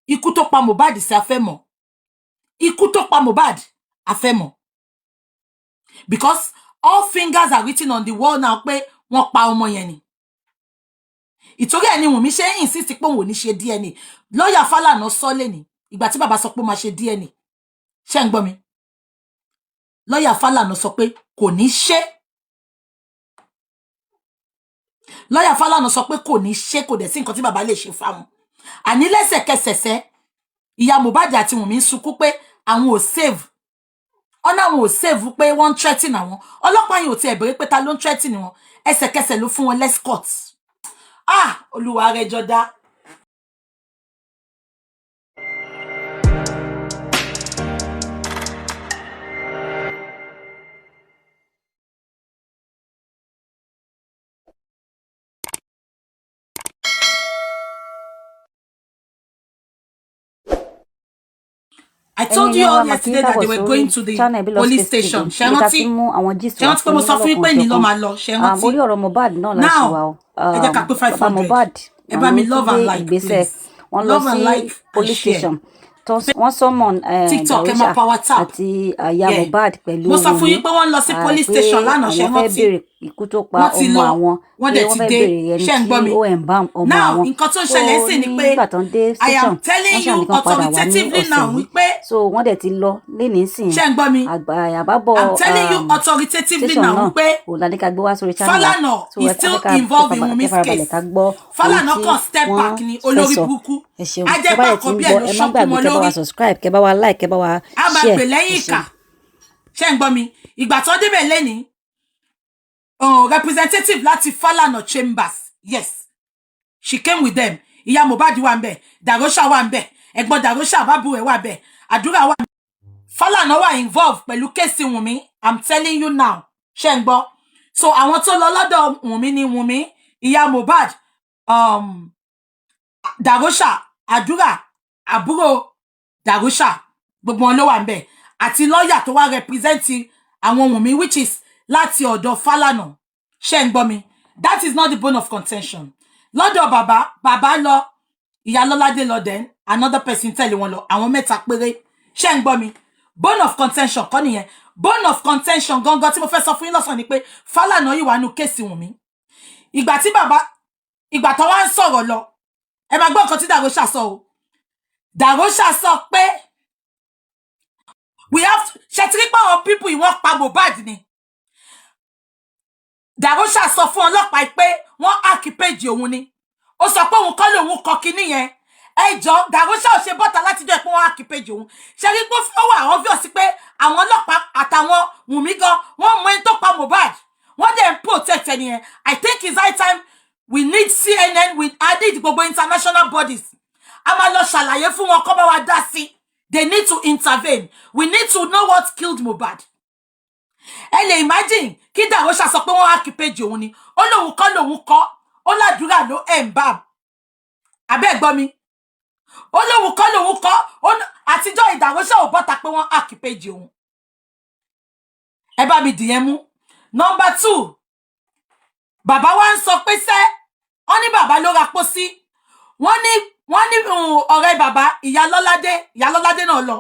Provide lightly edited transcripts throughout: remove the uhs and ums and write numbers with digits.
Ikú tó pa Mohbad sí, a fẹ́ mọ̀. Ikú tó pa Mohbad, a fẹ́ mọ̀, because all fingers are written on the wall now pé wọ́n pa ọmọ yẹn ni. Ìtorí ẹ̀ ni Wùnmí ṣe ń insist pé òun ò ní ṣe DNA. Lọ́ọ̀yà Fálànà sọ lẹ́ni ìgbà tí bàbá sọ pé ó máa ṣe DNA. Ṣé ń gbọ́ mi? Lọ́ọ̀yà Fálànà sọ pé kò ní ṣe. Lọ́ọ̀yà Fálànà sọ pé kò ní ṣe, kò dẹ̀ sí nǹkan tí bàbá lè ṣe fáwọn. Àní lẹ́sẹ̀kẹsẹ̀sẹ̀, ìyá Mohbad àti Wùnmí ń sunkún pé àwọn ò save ọ̀nà, àwọn ò save, pé wọ́n ń threaten àwọn. Ọlọ́pàá yìí ò tiẹ̀ bẹ̀rẹ̀ pé ta ló ń threaten wọn. Ẹsẹ̀kẹsẹ̀ ló fún wọn l'escort. Ah, olúwa rẹ̀ jọ dá. I Ẹ̀yin told you èèyàn wa all mà kí yesterday that káàbọ̀ they were sórí going to the channel Bí police Love Space TV station. Ṣé ibi tá a rántí? ti ń mú àwọn gist Ṣé wá rántí pé fún mo yín sọ fún yín pé ní lọ́ lọ́lọ́kan-ò-jọ̀kan. máa lọ? Ṣé rántí? Orí ọ̀rọ̀ Mohbad náà la ṣì Now, wà o. ẹ jẹ́ ká pé five Bàbá hundred. Mohbad Ẹ bá àwọn mi ló tún love gbé and like, ìgbésẹ̀, please. wọ́n lọ Love and sí like and police share. station, wọ́n summon TikTok, ẹ máa Darosha power tap. àti ìyá Yeah. Mohbad pẹ̀lú Mo sọ fún Wunmi yín pé wọ́n ń lọ sí police pé station lánàá. Ṣé àwọn fẹ́ rántí? béèrè ikú tó pa Wọ́n ti ọmọ lọ, àwọn, wọ́n pé dẹ̀ wọ́n ti fẹ́ dé. béèrè ẹni Ṣé ń tí gbọ́ mi? ó embalm ọmọ Now, àwọn. nǹkan tó ń So ṣẹlẹ̀ sí ni pé nígbà tó ń dé I station, am telling wọ́n ṣàní you kán padà wá ní authoritatively ọ̀sẹ̀ now yìí. wípé, So wọ́n dẹ̀ ti lọ lénìí sìn. ṣé ń gbọ́ mi? Àgbà àbábọ̀ I'm telling you authoritatively station now náà wípé òun la ní ká gbé wá sórí channel wa. Falana So is ẹ still fẹ́ ká involved in kẹ́ Wunmi's farabalẹ̀ case. ká gbọ́ ohun Falana tí kàn step wọ́n back ni, fẹ́ olórí sọ. burúkú. Ẹ ṣeun. Tẹ́ bá Ajẹ́pà dẹ̀ ti kan ń bí ẹ̀ gbọ́, ló ẹ má ṣọ́kú gbàgbé mọ́ kẹ́ bá wa lórí. subscribe, kẹ́ bá wa like, kẹ́ bá wa A máa share. gbè Ẹ lẹ́yìn ṣeun. ìkà. Ṣé ń gbọ́ mi? Ìgbà tó débẹ̀ lẹ́nìí, representative láti Falana Chambers, yes, she came with them. Ìyá Mohbad wà ń bẹ̀, Darosha wà ń bẹ̀, ẹ̀gbọ́n Darosha bábù ẹ̀ wà bẹ̀, àdúrà wà. Falana wà involved pẹ̀lú case Wunmi. I'm telling you now. Ṣé ń gbọ́? So àwọn tó lọ lọ́dọ̀ Wunmi ni Wunmi, ìyá Mohbad, Darosha, àdúrà, àbúrò Darosha, gbogbo wọn ló wà ń bẹ̀, àti lọ́ọ̀yà tó wá represent àwọn Wunmi, which is láti ọ̀dọ̀ Falana. Ṣé ń gbọ́ mi? That is not the bone of contention. Lọ́dọ̀ bàbá, bàbá lọ, ìyá Lọ́ládé lọ, then another person tẹ̀lé wọn lọ, àwọn mẹ́ta péré. Ṣé ń gbọ́ mi? Bone of contention kọ́ nìyẹn. Bone of contention gangan tí mo fẹ́ sọ fún yín lọ́sàn-án ni pé Falana yìí wà nù case Wunmi. Ìgbà tí bàbá, ìgbà tó wá ń sọ̀rọ̀ lọ, ẹ máa gbọ́ nǹkan tí Darosha sọ o. Darosha sọ pé we have to ṣe ti rí pé àwọn people yìí, wọ́n pa Mohbad ni. Darosha sọ fún ọlọ́pàá pé wọ́n hack page òun ni. Ó sọ pé òun kọ́ lòun kọ kinní yẹn. Ẹ jọ, Darosha ò ṣe bọ́ta láti jẹ́ pé wọ́n hack page òun. Ṣe rí pé ó wà obvious pé àwọn ọlọ́pàá àtàwọn Wùnmí gan, wọ́n mọ ẹni tó pa Mohbad, wọ́n dẹ̀ ń protect ẹni yẹn. I think it's high time we need CNN, we I need gbogbo international bodies. A máa lọ ṣàlàyé fún wọn kó bá wa dá sí. They need to intervene. We need to know what killed Mohbad. Ẹ lè imagine kí Darosha sọ pé wọ́n hack page òun ni. Ó lóun kọ́ lòun kọ́, ó ládùúrà ló ẹ̀ ń bá abẹ́ gbọ́ mi. Ó lóun kọ́ lòun kọ́. Àtijọ́ ìDarosha ò bọ́ta pé wọ́n hack page òun. Ẹ bá mi dìyẹn mú. Number two, bàbá wa ń sọ pé sẹ́ wọ́n ní bàbá ló ra pósí. Wọ́n ní ọ̀rẹ́ bàbá, ìyá Lọ́ládé, ìyá Lọ́ládé náà lọ.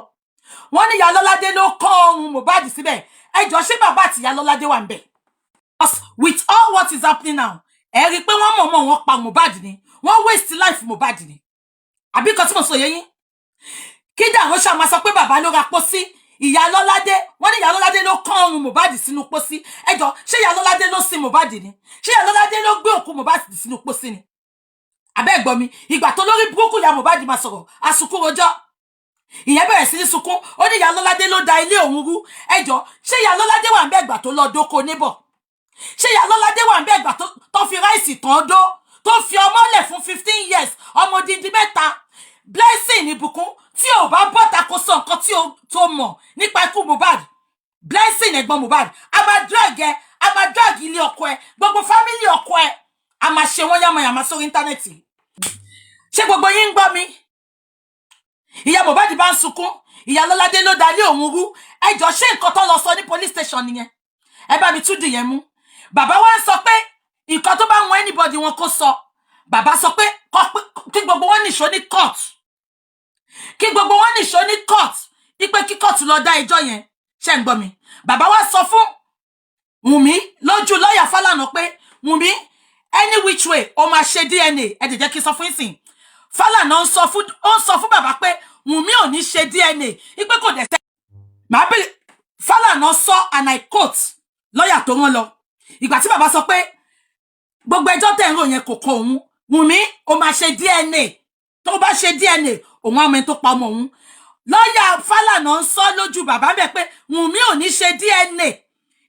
Wọ́n ní ìyá Lọ́ládé ló kọ́ ọrùn Mohbad síbẹ̀. Ẹ jọ, ṣé bàbá àti ìyá Lọ́ládé wà ń bẹ̀? Because with all what is happening now, ẹ rí i pé wọ́n mọ̀ọ́mọ̀ wọ́n pa Mohbad ni, wọ́n waste life Mohbad ni. Àbí kan tí mo sọ yẹ yín? Kí Darosha máa sọ pé bàbá ló ra pósí, ìyá Lọ́ládé, wọ́n ní ìyá Lọ́ládé ló kán ọrùn Mohbad sínú pósí. Ẹ jọ, ṣé ìyá Lọ́ládé ló sin Mohbad ni? Ṣé ìyá Lọ́ládé ló gbé òkú Mohbad sínú pósí ni? Àbẹ́ ẹ̀gbọ́n mi, ìgbà tó lórí burúkú ìyá Mohbad máa sọ̀rọ̀, àsùnkún rojọ́, ìyẹn bẹ̀rẹ̀ sí ní sunkún. Ó ní ìyá Lọ́ládé ló da ilé òun rú. Ẹ jọ, ṣé ìyá Lọ́ládé wà ń bẹ́ẹ̀ gbà tó lọ dóko níbọ̀? Ṣé ìyá Lọ́ládé wà ń bẹ́ẹ̀ gbà tó fi rice tán dó, tó fi ọmọ lẹ̀ fún 15 years, ọmọ dídí mẹ́ta? Blessing Ìbùkún, tí ò bá bọ́ta kó sọ nǹkan tí ó tó mọ̀ nípa ikú Mohbad, Blessing ẹ̀gbọ́n Mohbad, a máa drag ẹ, a máa drag ilé ọkọ ẹ, gbogbo family ọkọ ẹ, a máa ṣe wọ́n yàmàyàmà sórí internet. Ṣé gbogbo yín ń gbọ́ mi? Ìyá Mohbad bá ń sunkún, ìyá Lọ́ládé ló dalé òun rú. Ẹ jọ, ṣé nǹkan tó lọ sọ ní police station nìyẹn? Ẹ bá mi tún dìyẹn mú. Bàbá wa ń sọ pé nǹkan tó bá wọn anybody wọn kó sọ. Bàbá sọ pé kí gbogbo wọn nìṣó ní court. Kí gbogbo wọn nìṣó ní court, wípé kí court lọ dá ẹjọ́ yẹn. Ṣé ń gbọ́ mi? Bàbá wa sọ fún Wùnmí lójú lọ́ọ̀yà Fálànà pé, "Wùnmí, any which way, ó máa ṣe DNA." Ẹ dẹ̀ jẹ́ kí n sọ fún yín sìn, Fálànà ń sọ fún, ó ń sọ fún bàbá pé Wùnmí ò ní ṣe DNA, wípé kò dẹ̀ sẹ́ màá bèrè. Fálànà sọ, and I quote lọ́ọ̀yà tó rán lọ, ìgbà tí bàbá sọ pé gbogbo ẹjọ́ tẹ̀ ń rò yẹn kò kọ òun, Wùnmí, ó máa ṣe DNA. Tó bá ṣe DNA, òun á mọ ẹni tó pa ọmọ òun. Lọ́ọ̀yà Fálànà ń sọ lójú bàbá bẹ́ẹ̀ pé Wùnmí ò ní ṣe DNA,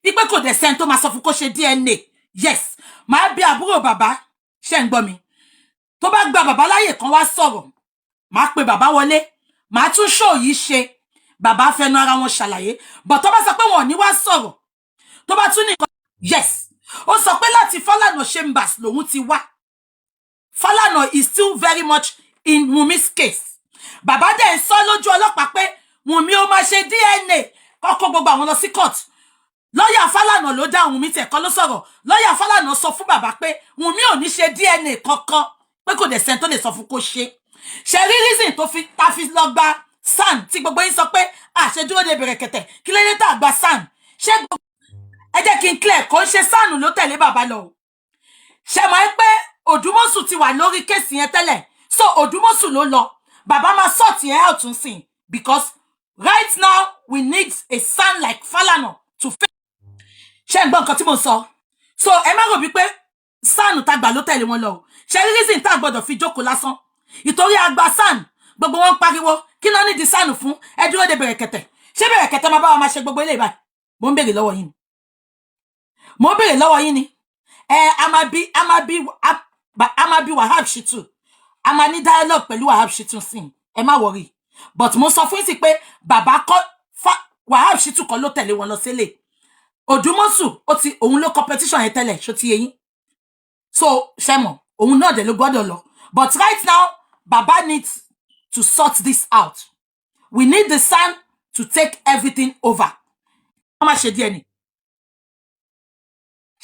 wípé kò dẹ̀ sẹ́ni tó máa sọ fún kó ṣe DNA. Yes, màá bí àbúrò bàbá. Ṣe ń gbọ́ mi? Tó bá gba bàbá láyè kan wá sọ̀rọ̀, màá pe bàbá wọlé, màá tún ṣó yìí ṣe, bàbá fẹnu ara wọn ṣàlàyé. Bọ̀ tó bá sọ pé wọn ò ní wá sọ̀rọ̀, tó bá tún ní nǹkan, yes, ó sọ pé láti Fálànà Chambers lòun ti wá. Fálànà is still very much in Wunmi's case. Bàbá dẹ̀ ń sọ lójú ọlọ́pàá pé, "Wunmi, ó máa ṣe DNA." Kọ́kọ́ gbogbo àwọn lọ sí court, lọ́ọ̀yà Fálànà ló dá Wunmi tẹ̀ kọ́ ló sọ̀rọ̀. Lọ́ọ̀yà Fálànà sọ fún bàbá pé Wunmi ò ní ṣe DNA kankan, pé kò dẹ̀ sẹ́ni tó lè sọ fún kó ṣe. Ṣe rí reason tó fi ta fi lọ gba SAN, tí gbogbo yín sọ pé àṣedúró de bẹ̀rẹ̀kẹ̀tẹ̀, kí ló dé tá a gba SAN? Ṣé gbogbo ẹ jẹ́ kí n clear, kò ń ṣe SAN ló tẹ̀lé bàbá lọ o. Ṣe mọ̀ ẹ́ pé Òdùmọ̀sù ti wà lórí case yẹn tẹ́lẹ̀? So Òdùmọ̀sù ló lọ. Bàbá máa sort yẹn out nsìn, because right now we need a SAN like Falana to face. Ṣé ń gbọ́ nǹkan tí mo sọ? So ẹ má rò bí pé SAN tá gbà ló tẹ̀lé wọn lọ o. Ṣe rí reason tá a gbọ́dọ̀ fi jókòó lásán? Ìtorí àgbà SAN, gbogbo wọn ń pariwo, kí náà nídìí SAN fún? Ẹ dúró de bẹ̀rẹ̀kẹ̀tẹ̀. Ṣé bẹ̀rẹ̀kẹ̀tẹ̀ máa bá wa máa ṣe gbogbo eléyìí báyìí? Mo ń béèrè lọ́wọ́ yín ni, mo ń béèrè lọ́wọ́ yín ni. Ẹ a máa bí Wahab Shittu, a máa ní dialogue pẹ̀lú Wahab Shittu sí, ẹ má worry. But mo sọ fún yín sí pé bàbá kọ́, Wahab Shittu kọ́ ló tẹ̀lé wọn lọ sílé. Òdùmọ̀sù, ó ti òun ló competition yẹn tẹ́lẹ̀, ṣó ti yé yín? So ṣẹ́mọ̀, òun náà dẹ̀ ló gbọ́dọ̀ lọ. But right now, baba needs to sort this out. We need the SAN to take everything over. Wọ́n má ṣe díẹ̀ ni.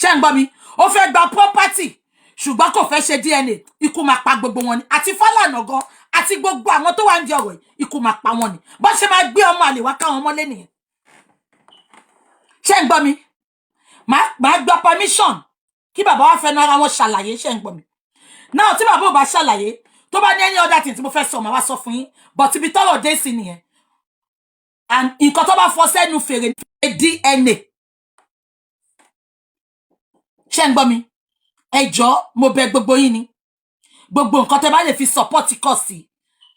Ṣé ń gbọ́ mi? Ó fẹ́ gba property, ṣùgbọ́n kò fẹ́ ṣe DNA. Ikú máa pa gbogbo wọn ni, àti Fálànà gan, àti gbogbo àwọn tó wà ń di ọ̀rọ̀ yìí, ikú máa pa wọn ni. Bọ́n ṣe máa gbé ọmọ àlè wá káwọn mọ́lé nìyẹn. Ṣé ń gbọ́ mi? Màá gba permission kí bàbá wa fẹnu ara wọn ṣàlàyé. Ṣé ń gbọ́ mi náà? Tí bàbá ò bá ṣàlàyé, tó bá ní any other thing tí mo fẹ́ sọ, màá wá sọ fún yín. But ibi tọ́rọ̀ dé sí nìyẹn. And nǹkan tó bá fọ sẹ́nu fèrè ní DNA. Ṣé ń gbọ́ mi? Ẹ jọ̀ọ́, mo bẹ̀ gbogbo yín ni, gbogbo nǹkan tẹ́ bá lè fi support cause,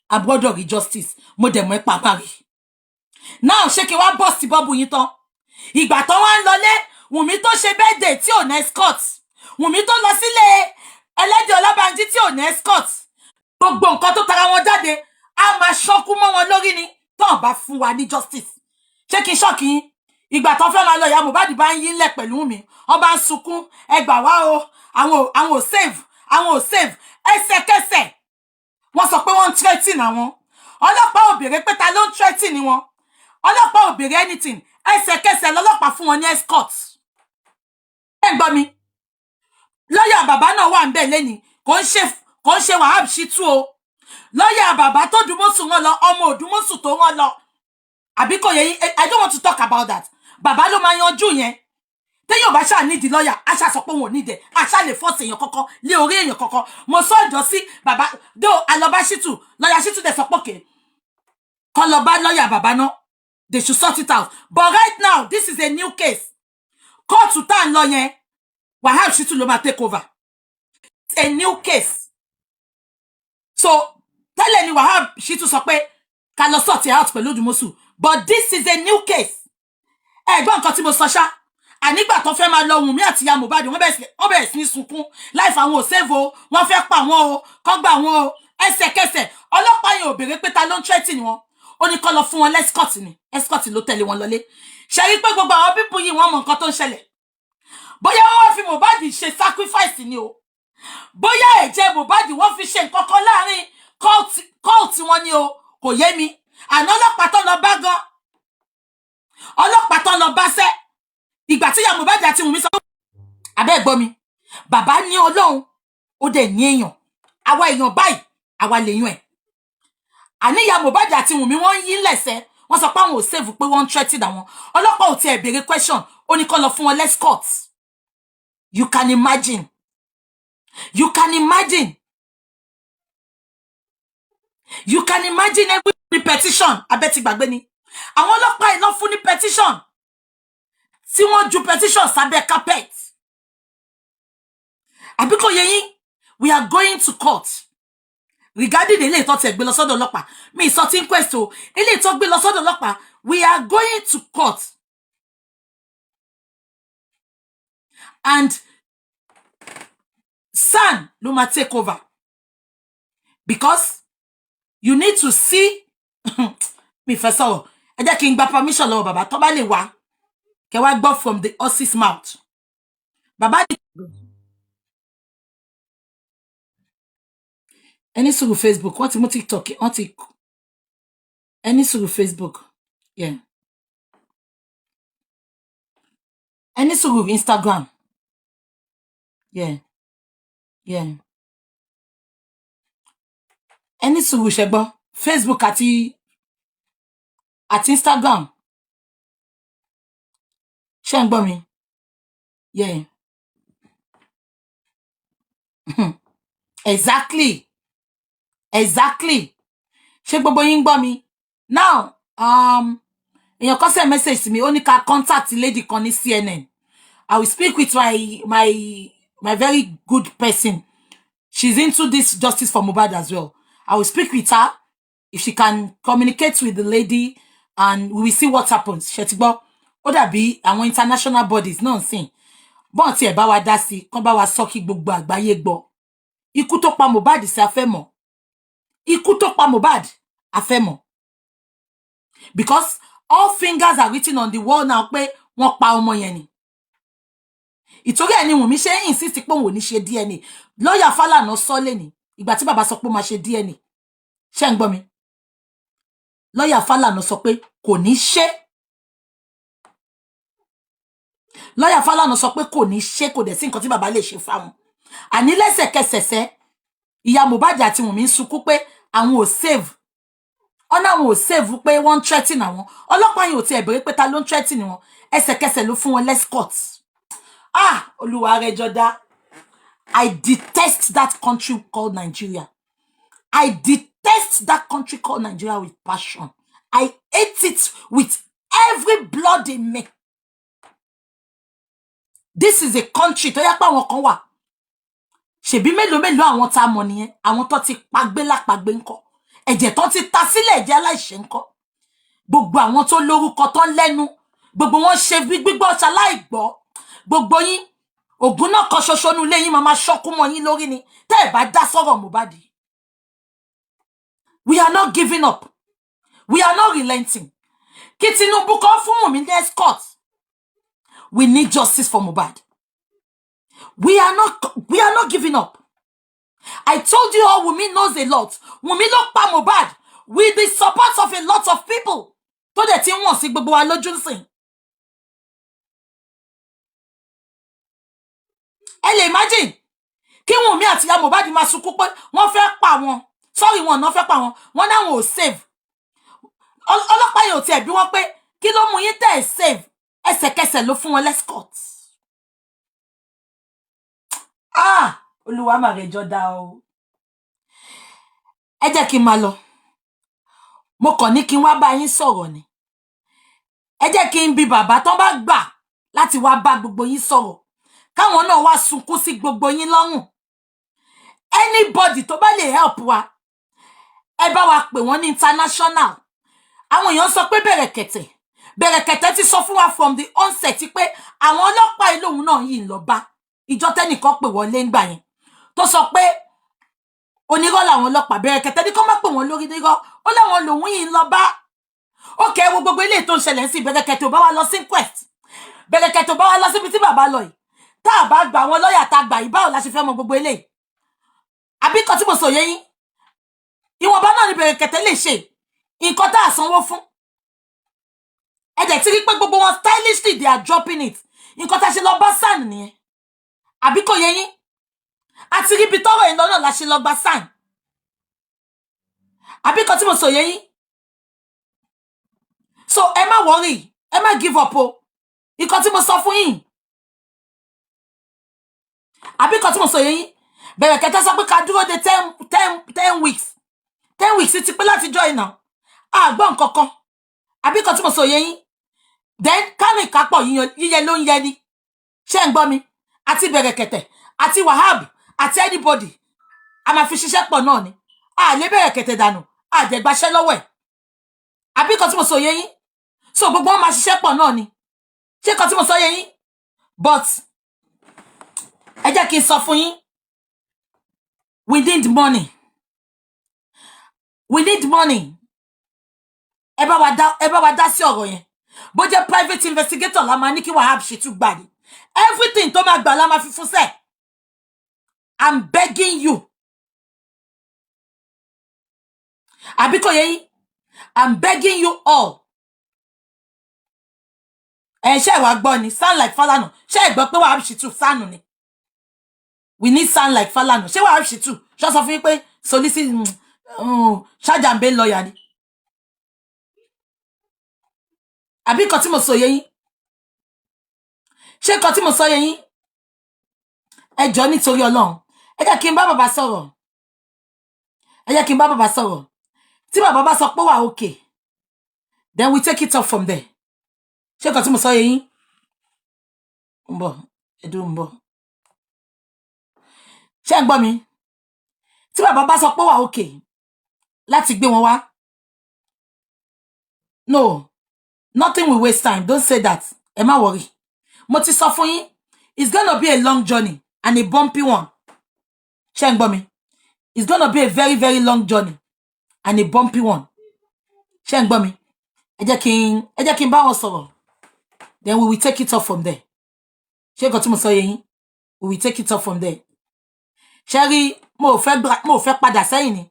a gbọ́dọ̀ rí justice. Mo dẹ̀ mọ́ ẹ pàmò rí náà. Ṣé kí wá bọ̀ sí bọ́ọ̀bù yín tán? Ìgbà tó wá ń lọlé, Wùnmí tó ṣe birthday tí ò ní escort, Wùnmí tó lọ sílé ẹlẹ́dẹ̀ Ọlábànjí tí ò ní escort, gbogbo nǹkan tó tara wọn jáde á máa ṣọ́kú mọ́ wọn lórí ni tọ́n bá fún wa ní justice. Ṣé kí n shock yín? Ìgbà tó fẹ́ máa lọ, ìyá Mohbad bá ń yí ńlẹ̀ pẹ̀lú mi, wọ́n bá ń sunkún, "Ẹ gbà wá o, àwọn ò save, àwọn ò save." Ẹsẹ̀kẹsẹ̀ wọ́n sọ pé wọ́n ń threaten àwọn. Ọlọ́pàá ò béèrè pé ta ló ń threaten wọn, ọlọ́pàá ò béèrè anything. Ẹsẹ̀kẹsẹ̀ lọ́lọ́pàá fún wọn ní escort. Ẹ gbọ́ mi, lọ́yà bàbá náà wà ń bẹ̀ lẹ́ni, kò ń ṣe Wahab Shittu o. Lọ́yà bàbá tó dùmọ̀sù wọn lọ, ọmọ òdùmọ̀sù tó wọn lọ, àbí kò yẹ yín? I don't want to talk about that. Bàbá ló máa yanjú yẹn. Téèyàn bá ṣáà nídìí lọ́yà, á ṣáà sọ pé òun ò nídìí ẹ̀, á ṣáà lè force èèyàn kankan lé orí èèyàn kankan. Mo sọ ìjọ sí bàbá dó alọba Shittu, lọ́yà Shittu dẹ̀ sọ pé okay, kọ́ lọ bá lọ́yà bàbá náà, they should sort it out. But right now, this is a new case. Kóòtù tá à ń lọ yẹn, Wahab Shittu ló máa take over. It's a new case. So tẹ́lẹ̀ ni Wahab Shittu sọ pé ká lọ sort it out pẹ̀lú Òdùmọ̀ṣù, but this is a new case. Ẹ gbọ́ nǹkan tí mo sọ ṣá? Ànígbà tó fẹ́ máa lọ, Wùnmí àti ìyá Mohbad, wọ́n bẹ̀rẹ̀ sí ní sunkún láìfà, àwọn ò save o, wọ́n fẹ́ pa wọ́n o, kọ́ gbà wọ́n o. Ẹsẹ̀kẹsẹ̀ ọlọ́pàá yẹn ò béèrè pé ta ló ń threaten wọn, ó ní kó lọ fún wọn l'escort ni. Escort ló tẹ̀lé wọn lọlé. Ṣe rí pé gbogbo àwọn people yìí, wọ́n mọ nǹkan tó ń ṣẹlẹ̀? Bóyá wọ́n wá fi Mohbad ṣe sacrifice ni o, bóyá ẹ̀jẹ̀ Mohbad wọ́n fi ṣe nǹkan kan láàrin cult wọn ni o, kò yé mi. Àná ọlọ́pàá tó lọ bá gan, ọlọ́pàá tó lọ bá sẹ́, ìgbà tí ìyá Mohbad àti Wùnmí sọ, abẹ́ gbọ́ mi, bàbá ní Ọlọ́run, ó dẹ̀ ní èèyàn. Àwa èèyàn báyìí, àwa lè yan ẹ̀. Àní ìyá Mohbad àti Wùnmí, wọ́n ń yí lẹ̀sẹ̀, wọ́n sọ pé àwọn ò safe, pé wọ́n ń threaten àwọn. Ọlọ́pàá ò tiẹ̀ béèrè question, ó ní kó lọ fún wọn l'escort. You can imagine, you can imagine, you can imagine. Every petition abẹ́ ti gbàgbé ni àwọn ọlọ́pàá yìí lọ fún ní petition, tí wọ́n ju petition sábẹ́ carpet. Àbí kò yé yín? We are going to court regarding eléyìí tó tiẹ̀ gbé lọ sọ́dọ̀ ọlọ́pàá. Mi ì sọ tí inquest o, eléyìí tó gbé lọ sọ́dọ̀ ọlọ́pàá. We are going to court and SAN ló máa take over, because you need to see. Mi fẹ́ sọ̀rọ̀, ẹ jẹ́ kí n gba permission lọ́wọ́ bàbá, tó bá lè wá, kẹ́ wá gbọ́ from the horse's mouth. Bàbá ní ẹni sùúrù. Facebook, wọ́n ti mú TikTok, wọ́n ti ẹni sùúrù. Facebook, yeah, ẹni sùúrù. Instagram, yeah, ẹni sùúrù. Ṣẹgbọ́ Facebook àti Instagram, ṣé ń gbọ́ mi? Yeah, exactly. Ṣé gbogbo yín ń gbọ́ mi now? Èèyàn kan send message sí mi, ó ní ká contact lady kan ní CNN. I will speak with my very good person. She's into this justice for Mohbad as well. I will speak with her if she can communicate with the lady, and we will see what happens. Ṣé ti gbọ́? Ó dàbí àwọn international bodies náà sìn bọ́n tiẹ̀ bá wa dá sí, kán bá wa sọ kí gbogbo àgbáyé gbọ́. Ikú tó pa Mohbad sí, a fẹ́ mọ̀. Ikú tó pa Mohbad, a fẹ́ mọ̀, because all fingers are written on the wall now pé wọ́n pa ọmọ yẹn ni. Ìtorí ẹ̀ ni Wùnmí ṣe ń insist pé òun ò ní ṣe DNA. Lọ́ọ̀yà Fálànà sọ lẹ́ni ìgbà tí bàbá sọ pé ó máa ṣe DNA. Ṣé ń gbọ́ mi? Lọ́ọ̀yà Fálànà sọ pé kò ní ṣe. Lọ́ọ̀yà Fálànà sọ pé kò ní ṣe, kò dẹ̀ sí nǹkan tí bàbá lè ṣe fáwọn. Àní lẹ́sẹ̀kẹsẹ̀sẹ̀, ìyá Mohbad àti Wùnmí ń sunkún pé àwọn ò safe, ọ̀nà àwọn ò safe, pé wọ́n ń threaten àwọn. Ọlọ́pàá yìí ò tiẹ̀ béèrè pé ta ló ń threaten wọn, ẹsẹ̀kẹsẹ̀ ló fún wọn l'escort. Ah, olúwa rẹ̀ jọdá. I detest that country called Nigeria. I detest that country called Nigeria with passion. I hate it with every blood in me. This is a country tó yẹ pé àwọn kan wà. Ṣèbí mélòó mélòó àwọn tá a mọ̀ nìyẹn, àwọn tó ti pagbé lápagbé ńkọ́? Ẹ̀jẹ̀ tó ti ta sílẹ̀, ẹ̀jẹ̀ aláìṣẹ̀ ńkọ́? Gbogbo àwọn tó lórúkọ tó ń lẹ́nu, gbogbo wọn ṣe gbígbọ́ ṣaláìgbọ́. Gbogbo yín, ògùn náà kan ṣoṣo ní ilé yín máa máa ṣọ́kú mọ́ yín lórí ni tẹ́ ẹ̀ bá dá sọ̀rọ̀ Mohbad. We are not giving up, we are not relenting. Kí Tinubu kọ́ fún Wùnmí ní escort. We need justice for Mohbad. We are not giving up. I told you all, Wunmi knows a lot. Wunmi ló pa Mohbad with the support of a lot of people tó dẹ̀ ti ń wọ̀n sí gbogbo wa lójú sìn. Ẹ lè imagine kí Wunmi àti ìyá Mohbad máa sunkún pé wọ́n fẹ́ pa wọn, sorry, wọn náà fẹ́ pa wọn, wọn náwọn ò safe. Ọlọ́pàá yóò tiẹ̀ bí wọ́n pé kí ló mú yín tẹ̀ ẹ́ safe, ẹsẹ̀kẹsẹ̀ ló fún wọn l'escort. Ah, olúwa mà rẹ̀ jọ dá o. Ẹ jẹ́ kí n máa lọ, mo kàn ní kí n wá bá yín sọ̀rọ̀ ni. Ẹ jẹ́ kí n bi bàbá tán bá gbà láti wá bá gbogbo yín sọ̀rọ̀, káwọn náà wá sunkún sí gbogbo yín lọ́rùn. Anybody tó bá lè help wa, ẹ bá wa pè wọ́n ní international. Àwọn èèyàn sọ pé Bẹ̀rẹ̀kẹ̀tẹ̀, Bẹ̀rẹ̀kẹ̀tẹ̀ ti sọ fún wa from the onset pé àwọn ọlọ́pàá ìlú òun náà yìí ń lọ bá ìjọ tẹ́nìkan pè wọlé ńgbà yẹn tó sọ pé onírọ́ làwọn ọlọ́pàá. Bẹ̀rẹ̀kẹ̀tẹ̀ ní kó má pè wọ́n lórí nírọ́, ó láwọn lòun yìí ń lọ bá. Ó kẹ́ ẹ wo gbogbo eléyìí tó ń ṣẹlẹ̀ sí Bẹ̀rẹ̀kẹ̀tẹ̀, ò bá wa lọ sí inquest. Bẹ̀rẹ̀kẹ̀tẹ̀ ò bá wa lọ síbi tí bàbá lọ yìí. Tá a bá gba àwọn lọ́ọ̀yà tá a gbà yìí, báwo la ṣe fẹ́ mọ gbogbo eléyìí? Àbí kan tí mo sọ yé yín? Ìwọ̀nba náà ni Bẹ̀rẹ̀kẹ̀tẹ̀ lè ṣe nǹkan tá a sanwó fún. Ẹ dẹ̀ ti rí pé gbogbo wọn, stylishly they are dropping it. Nǹkan tá a ṣe lọ bá SAN nìyẹn. Àbí kò yé yín? Àti ríbi tọ́rọ̀ yìí lọ́nà la ṣe lọ gba SAN. Àbí kan tí mo sọ yé yín? So ẹ má worry, ẹ má give up o. Ìkan tí mo sọ fún yín, àbí kan tí mo sọ yé yín? Bẹ̀rẹ̀kẹ̀tẹ̀ sọ pé ká dúró de 10 weeks. 10 weeks ti pé láti jọ ìnà àgbọ̀n kankan. Àbí kan tí mo sọ yé yín? Then kárìn kápọ̀, yíyẹ ló ń yẹ ni. Ṣé ń gbọ́ mi? Àti Bẹ̀rẹ̀kẹ̀tẹ̀ àti Wahab àti anybody, a máa fi ṣiṣẹ́ pọ̀ náà ni. A lè Bẹ̀rẹ̀kẹ̀tẹ̀ dànù, a dẹ̀ gbaṣẹ́ lọ́wọ́ ẹ̀. Àbí kan tí mo sọ yé yín? So gbogbo wọn máa ṣiṣẹ́ pọ̀ náà ni. Ṣé kan tí mo sọ yé yín? But ẹ jẹ́ kí n sọ fún yín, we need money, we need money. Ẹ bá wa dá sí ọ̀rọ̀ yẹn. Bó jẹ́ private investigator la máa ní kí Wahab Shittu gbà ní, everything tó máa gbà la máa fi fún sẹ́ẹ̀. I'm begging you. Àbí kò yé yín? I'm begging you all. Ẹ ṣe ìwà gbọ́ ni sound like Falana. Ṣé ẹ gbọ́ pé Wahab Shittu sànù ni? We need sound like Falana. Ṣé Wahab Shittu ṣọ́ sọ fún yín pé solicit ṣájàmbé lọ́ọ̀yà ni? Àbí nǹkan tí mo sọ yé yín? Ṣé nǹkan tí mo sọ yé yín? Ẹ jọ̀ọ́, nítorí Ọlọ́run, ẹ jẹ́ kí n bá bàbá sọ̀rọ̀. Ẹ jẹ́ kí n bá bàbá sọ̀rọ̀. Tí bàbá bá sọ pé wà okay, then we take it up from there. Ṣé nǹkan tí mo sọ yé yín? Ń bọ̀, ẹdùn ń bọ̀. Ṣé ń gbọ́ mi? Tí bàbá bá sọ pé wà okay láti gbé wọn wá. No, nothing will waste time. Don't say that. Ẹ má worry, mo ti sọ fún yín, it's gonna be a long journey and a bumpy one. Ṣé ń gbọ́ mi? It's gonna be a very, very long journey and a bumpy one. Ṣé ń gbọ́ mi? Ẹ jẹ́ kí n bá wọn sọ̀rọ̀, then we will take it up from there. Ṣé nǹkan tí mo sọ yé yín? We will take it up from there. Ṣé rí, mo ò fẹ́ padà sẹ́yìn ni.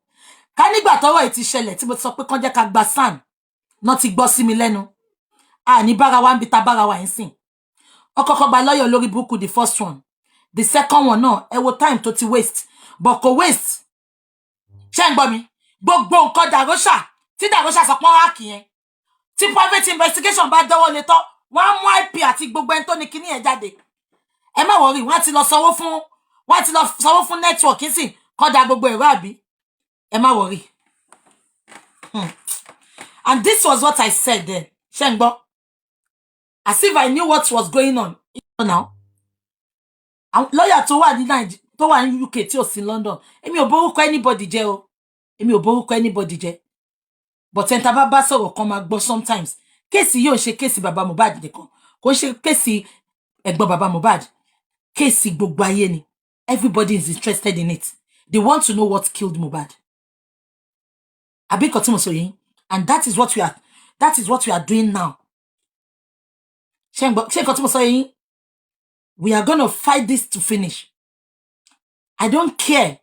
Ká nígbà tọ́rọ̀ yìí ti ṣẹlẹ̀ tí mo ti sọ pé kán jẹ́ ká gba SAN náà, ti gbọ́ sí mi lẹ́nu, àní bára wa ń bi ta bára wa ń sìn. Ọkọ̀ọ̀kọ̀ gba lọ́yọ̀ lórí burúkú, the first one, the second one náà. Ẹ wo time tó ti waste, but kò waste. Ṣé ń gbọ́ mi? Gbogbo nǹkan Dàróṣà tí Dàróṣà sọ pé wọ́n hack yẹn, tí private investigation bá dọ́wọ́ lé tán, wọ́n á mú IP àti gbogbo ẹni tó ní kíní yẹn jáde. Ẹ má worry, wọ́n á ti lọ sanwó fún network sí kọ́dà gbogbo ẹ̀rọ àbí. Ẹ má worry. And this was what I said then. Ṣé ń gbọ́? As if I knew what was going on now. Lọ́yà tó wà ní Nàìjíríà, tó wà ní UK, tí ò sí London, èmi ò borúkọ anybody jẹ́ o. Èmi ò borúkọ anybody jẹ́, but ẹni tá a bá bá sọ̀rọ̀ kan máa gbọ́. Sometimes case yóò ṣe case bàbá Mohbad nìkan, kò ń ṣe case ẹ̀gbọ́n bàbá Mohbad, case gbogbo ayé ni. Everybody is interested in it. They want to know what killed Mohbad. Àbí nǹkan tí mo sọ yìí? And that is what we are doing now. Ṣé ń gbọ́? Ṣé nǹkan tí mo sọ yìí? We are gonna fight this to finish. I don't care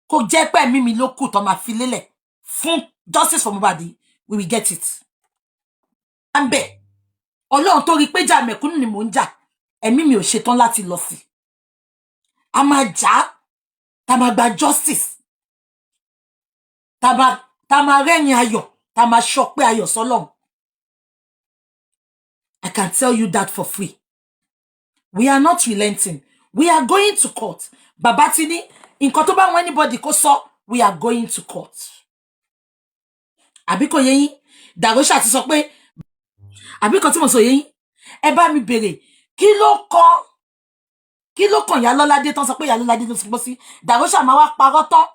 kó jẹ́ pé ẹ̀mí mi ló kù tó máa fi lélẹ̀ fún justice for Mohbad, we will get it. À ń bẹ̀ Ọlọ́run tó rí i pé jà mẹ̀kúnnù ni mò ń jà, ẹ̀mí mi ò ṣetán láti lọ sí. A máa jà á, tá a máa gba justice, tá a máa rẹ́rìn ayọ̀, tá a máa ṣọpẹ́ ayọ̀ sọ́lọ́run. I can tell you that for free. We are not relenting. We are going to court. Bàbá ti ní nǹkan tó bá wọn anybody kó sọ, we are going to court. Àbí kò yé yín? Dàrósà ti sọ pé, àbí kan tí mo sọ yé yín? Ẹ bá mi bèrè, kí ló kàn Ìyá Lọ́ládé tán sọ pé Ìyá Lọ́ládé ló ti gbọ́ sí? Dàrósà máa wá parọ́ tán.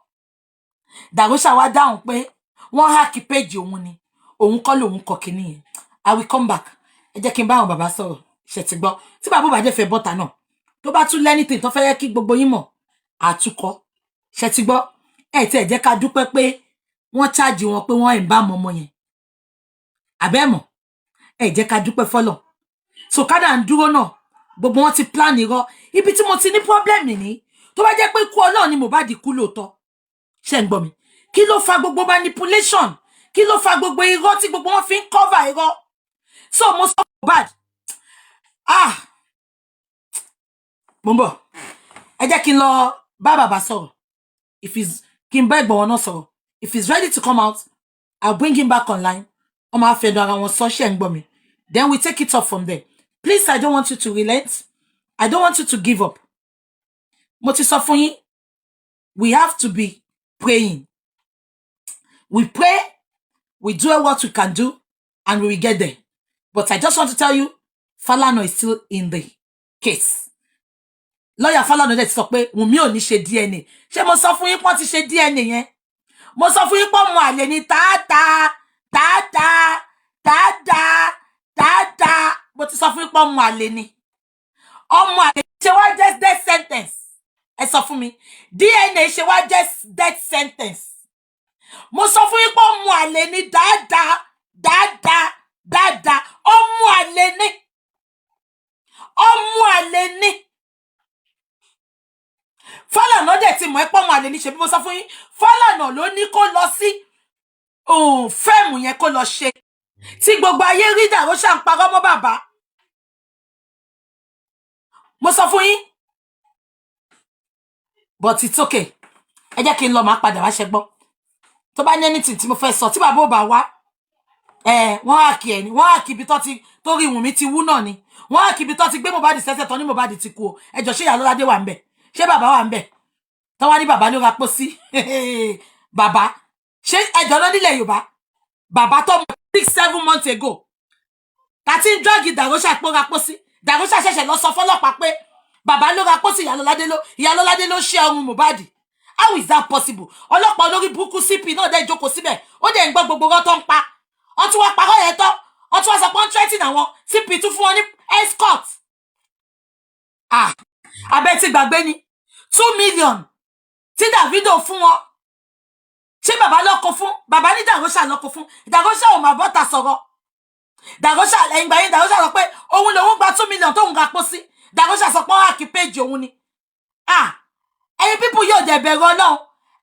Dàrósà wá dáhùn pé wọ́n hack page òun ni, òun kọ́ lòun kọ kínní yẹn. I will come back. Ẹ jẹ́ kí n bá àwọn bàbá sọ̀rọ̀. Ṣe ti gbọ́? Tí bàbá bá dẹ̀ fẹ́ bọ́ta náà, tó bá tún lẹ́nìtì tó fẹ́ yẹ kí gbogbo yín mọ̀, àtúkọ́. Ṣe ti gbọ́? Ẹ tí ẹ jẹ́ ká dúpẹ́ pé wọ́n charge wọn pé wọ́n ẹ̀ ń bá ọmọ ọmọ yẹn àbẹ́mọ̀. Ẹ jẹ́ ká dúpẹ́ fọlọ̀. So kádà ń dúró náà, gbogbo wọn ti plan irọ́. Ibi tí mo ti ní problem ní, tó bá jẹ́ pé kú Ọlọ́run ni Mohbad kú lóòótọ́, ṣe ń gbọ́ mi? Kí ló fa gbogbo manipulation? Kí ló fa gbogbo irọ́ tí gbogbo wọn fi ń cover irọ́? So mo sọ Mohbad, ah, mo ń bọ̀. Ẹ jẹ́ kí n lọ bá bàbá sọ̀rọ̀, if he's kí n bá ẹ̀gbọ́n wọn náà sọ̀rọ̀. If he's ready to come out, I'll bring him back online. Wọ́n máa fẹnu ara wọn sọ. Ṣe ń gbọ́ mi? Then we take it up from there. Please, I don't want you to relent. I don't want you to give up. Mo ti sọ fún yín, we have to be praying. We pray, we do what we can do, and we will get there. But I just want to tell you, Falana is still in the case. Lọ́yà Falana dẹ̀ ti sọ pé Wùnmí ò ní ṣe DNA. Ṣé mo sọ fún yín pọ́n ti ṣe DNA yẹn? Mo sọ fún yín pọ́n mu àlè ní tààtà tààtà tààtà tààtà. Mo ti sọ fún yín pọ́n mu àlè ní ọmọ àlè. Ṣe wá jẹ́ death sentence? Ẹ sọ fún mi, DNA ṣe wá jẹ́ death sentence? Mo sọ fún yín pé ọmọ àlè ní dáadáa dáadáa dáadáa. Ọmọ àlè ní, ọmọ àlè ní. Fálànà dẹ̀ ti mọ̀ ẹ́ pọ́mọ àlè ní. Ṣe bí mo sọ fún yín, Fálànà ló ní kó lọ sí fẹ́ẹ̀mù yẹn, kó lọ ṣe tí gbogbo ayé rí. Dàrú ṣà ń parọ́ mọ́ bàbá. Mo sọ fún yín, but it's okay. Ẹ jẹ́ kí n lọ, máa padà wá. Ṣe gbọ́? Tó bá ní anything tí mo fẹ́ sọ, tí bàbá ò bá wá, ẹ wọ́n á kí ẹ ní wọ́n á kí ibi tó ti torí Wùnmí ti wú náà ni. Wọ́n á kí ibi tó ti gbé Mohbad sẹ́sẹ̀ tán ní Mohbad ti kú o. Ẹ jọ, ṣé ìyá Lọ́ládé wà ń bẹ̀? Ṣé bàbá wà ń bẹ̀? Tó wá ní bàbá ló ra pósí. Bàbá, ṣé ẹjọ́ náà nílẹ̀ Yorùbá, bàbá tó mọ 6, 7 months ago tàti ń drag Dàróṣà pé ó ra pósí. Dàróṣà ṣẹ̀ṣẹ̀ lọ sọ fọlọ́pàá pé bàbá ló ra pósí. Ìyá Lọ́ládé ló ṣe ọrùn Mohbad. How is that possible? Ọlọ́pàá olórí burúkú CP náà dẹ̀ jókòó síbẹ̀, ó dẹ̀ ń gbọ́ gbogbo ọ̀rọ̀ tó ń pa. Wọ́n tún wá parọ́ yẹn tán, wọ́n tún wá sọ pé wọ́n threaten àwọn. CP tún fún wọn ní escort. Ah, abẹ́ ti gbàgbé ni 2 million tí Davido fún wọn. Ṣé bàbá lọ́kọ fún? Bàbá ní Dàróṣà lọ́kọ fún. Dàróṣà ò mà bọ́ta sọ̀rọ̀. Dàróṣà, ẹ̀yìn gbà yín, Dàróṣà sọ pé òun lòun gba 2 million tóun ga pọ́ sí. Dàróṣà sọ pé wọ́n hack page òun ni. Ah, ẹ̀yin people yóò dẹ̀ bẹ̀rù Ọlọ́run.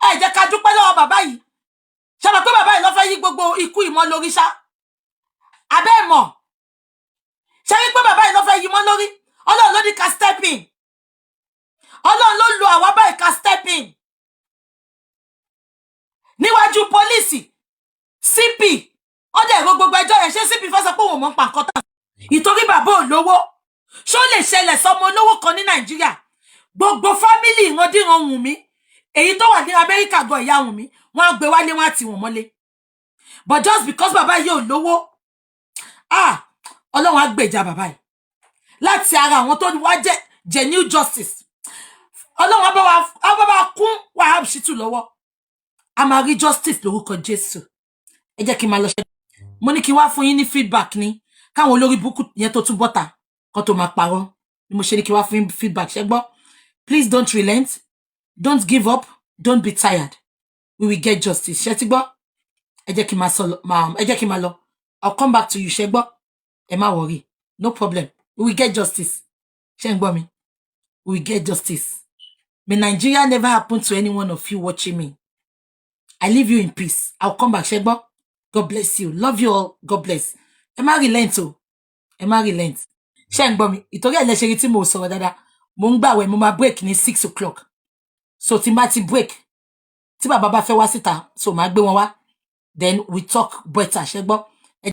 Ẹ jẹ́ ká dúpẹ́ lọ́wọ́ bàbá yìí. Ṣe mọ̀ pé bàbá yìí ló fẹ́ yí gbogbo ikú ìmọ̀ lórí ṣá? Abẹ́ mọ̀ ṣe rí pé bàbá yìí ló fẹ́ yí mọ́ lórí. Ọlọ́run ló ní ká step in. Ọlọ́run ló lo àwa báyìí ká step in níwájú pólíìsì CP. Ó dẹ̀ ro gbogbo ẹjọ́ yẹn. Ṣé CP fẹ́ sọ pé òun mọ̀ ń pa nǹkan tán ìtorí bàbá ò lówó? Ṣó lè ṣẹlẹ̀ sọmọ olówó kan ní Nàìjíríà? Gbogbo family ìrandíran Wùnmí, èyí tó wà ní Amẹ́ríkà gan, ìyá Wùnmí, wọ́n á gbé wálé, wọ́n á tì wọ́n mọ́lé. But just because bàbá yìí ò lówó, ah, Ọlọ́run á gbèjà bàbá yìí láti ara àwọn tó wá jẹ́ genuine justice. Ọlọ́run á bá wa kún Wahab Shittu lọ́wọ́. A máa rí justice lórúkọ Jésù. Ẹ jẹ́ kí n máa lọ. Ṣe mo ní kí n wá fún yín ní feedback ni, káwọn olórí burúkú yẹn tó tún bọ́ta kó tó máa parọ́ ni mo ṣe ní kí n wá fún yín feedback. Ṣe gbọ́? Please, don't relent, don't give up, don't be tired. We will get justice. Ṣe ti gbọ́? Ẹ jẹ́ kí n máa sọ lọ, ẹ jẹ́ kí n máa lọ. I'll come back to you. Ṣe gbọ́? Ẹ má worry, no problem. We will get justice. Ṣé ń gbọ́ mi? We will get justice. May Nigeria never happen to any one of you watching me. I leave you in peace. I'll come back. Ṣé gbọ́? God bless you. Love you all. God bless. Ẹ má relent o, ẹ má relent. Ṣé ń gbọ́ mi? Ìtorí ẹ̀ lẹ́sẹ̀ rí tí mo sọ̀rọ̀ dáadáa. Mo ń gbàwẹ̀, mo máa break ní 6 o'clock. So tí n bá ti break, tí bàbá bá fẹ́ wá síta, so màá gbé wọn wá, then we talk better. Ṣé gbọ́? Ẹ